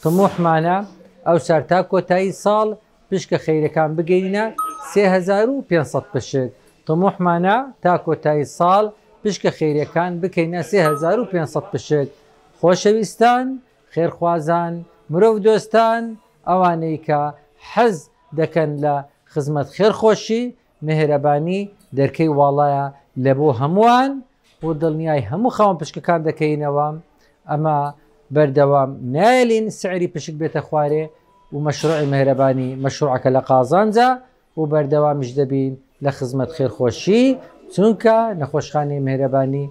تموحمانە ئەوسار تا کۆتایی ساڵ پشکە خەیرەکان بگەینە 3500 پشک. تموحمانە تا کۆتایی ساڵ پشکە خەیرەکان بکەینە 3500 پشک. خۆشەویستان، خێرخوازان، مرۆڤ دۆستان، ئەوانەی کە حەز دەکەن لە خزمەت خێرخۆشی، میهرەبانی دەرکەی واڵایە لە بۆ هەمووان و دڵنیای هەموو خاوەن پشکەکان دەکەینەوە ئەمە بەردەوام نایەلین سعری پشک بێتە خوارێ و مەشروعی میهرەبانی مەشروعەکە لە قازانجە و بەردەوامیش دەبین لە خزمەت خێرخۆشی چونکە نەخۆشخانەی میهرەبانی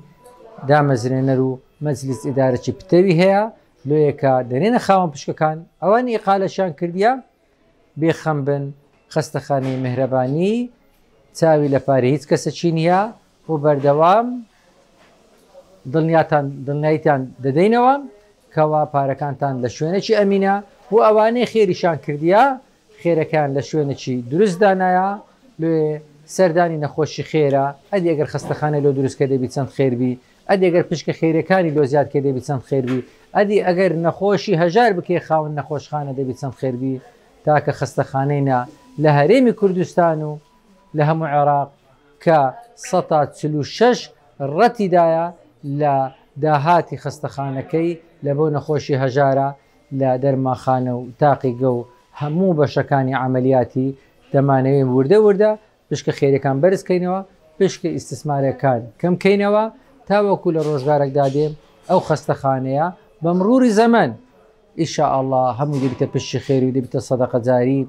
دامەزرێنەر و مەجلیس ئیدارەی پتەوی هەیە لۆیەکە دەنێنە خاوەن پشکەکان ئەوان ئیقالەشیان کردیە بێخەم بن خەستەخانەی میهرەبانی چاوی لە پارەی هیچ کەسەکی نییە و بەردەوام دڵنیاتان دڵنیایتان دەدەینەوە کەوا پارەکانتان لە شوێنێکی ئەمینە و ئەوانەی خێریشان کردیە خێرەکان لە شوێنێکی دروست دانایە لێ سەردانی نەخۆشی خێرە ئەدی ئەگەر خەستەخانە لۆ دروست کە دەبی چەند خێربی ئەدی ئەگەر پشکە خێرەکانی لۆ زیاد کە دەبی چەند خێربی ئەدی ئەگەر نەخۆشی هەژار بکەی خاوەن نەخۆشخانە دەبی چەند خێربی تاکە خەستەخانەی نا لە هەرێمی کوردستان و لە هەموو عێراق کە سەتا 46 ڕەتی دایە لە داهاتی خەستەخانەکەی لە بۆ نەخۆشی هەژارە لە دەرماخانە و تاقیگە و هەموو بەشەکانی عەمەلیاتی دەمانەوێ وردە وردە پشکە خێرەکان بەرز کەینەوە پشکە ئیستسمارەکان کەم کەینەوە تاوەکو لە ڕۆژگارێکدا دێ ئەو خەستەخانەیە بە مروری زەمەن ئیشاءاللە هەمووی دەبیتە پشتی خێر و دەبیتە سەدەقە جاری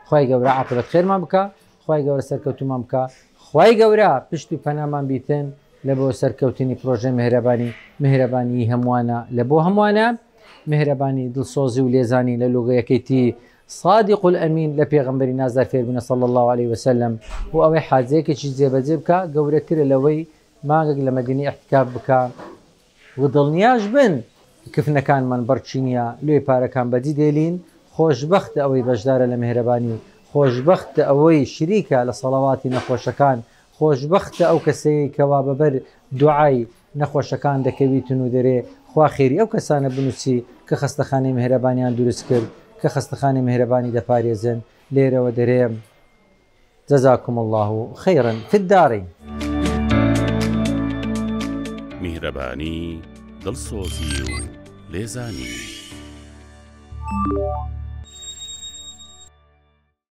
خوای گەورە عاقبەت خێرمان بکا خوای گەورە سەرکەوتومان بکا خوای گەورە پشت و پەنامان بیتن لە بۆ سەرکەوتنی پرۆژەی میهرەبانی میهرەبانی هەمووانە لە بۆ هەمووانە میهرەبانی دڵسۆزی و لێزانی لە لوگەیەکەیتی صادق الامین لە پێغەمبەری نازدار فێربوونە صلی الله علیه وسلم و ئەوەی حاجەیەکێکی جێبەجێ بکا گەورەترە لەوەی مانگێک لە مەدینە ئیعتکاف بکا و دڵنیاش بن کفنەکانمان بەڕکی نیە لۆی پارەکان بەجی دێلین خۆشبەختە ئەوەی بەشدارە لە میهرەبانی خۆشبەختە ئەوەی شریکە لە سەڵەواتی نەخۆشەکان خۆشبەختە ئەو کەسەی کەوا بەبەر دوعای نەخۆشەکان دەکەویتن و دەرێ خوا خێری ئەو کەسانە بنوسی کە خەستەخانەی میهرەبانیان دروست کرد کە خەستەخانەی میهرەبانی دەپارێزن لێرەوە دەرێم جزاکم اللە خیرا فی الدارین. میهرەبانی، دڵسۆزی و لێزانی.